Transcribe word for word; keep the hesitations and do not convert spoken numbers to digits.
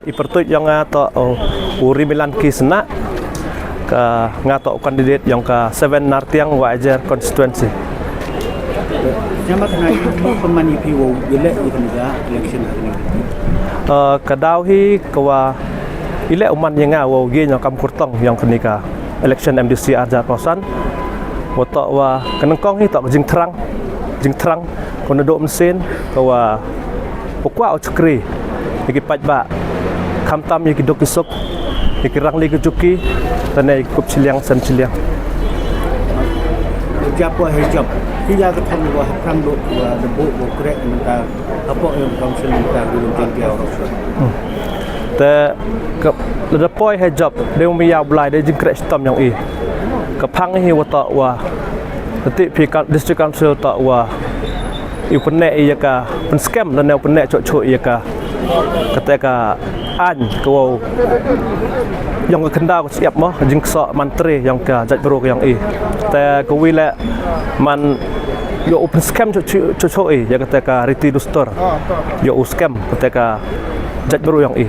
I pyrtuit yong nga toh u Rimilan Ki Sna, ka nga toh u candidate yong ka seven Nartiang Wahiajer constituency. Ka daw hi ka wa i leh u man ya nga wow ye yong kam kyrtong yong kani ka election M D C arhajar arphaw san. Wa toh wa ka nyngkong hi toh ka jingthrang, jingthrang ko nadooh mynsiem ka wa u kwah u chakri ya ki paidbah, khamtam ya ki duk ki suk, ya ki rangli ki juki, lane ya ki kup chiliang sem chiliang. Jia poi hei jop, ki ya ka thong wa haphrang dooh wa da booh wa kreh mynta hapoh yong council mynta ka Ri-loom Jaiñtia waroh. Te ka, lada poi hei jop, dei u maya u Blai, dei jingkreh chitom yong i. Ka phang hi wa toh wa, da tip phi ka District Council toh wa i u pynneh i ya ka, pynskhem lane u pynneh chooh chooh i ya ka, kate ka aiñ ka wow yong ka khyndaw ka chyiap mo, jingksoh mantri yong ka jaitbru ka yong i. Te ka wi leh man yow u pynskhem chooh chooh, chooh chooh i ya kate ka riti dustur, yow u skhem kate ka jaitbru yong i.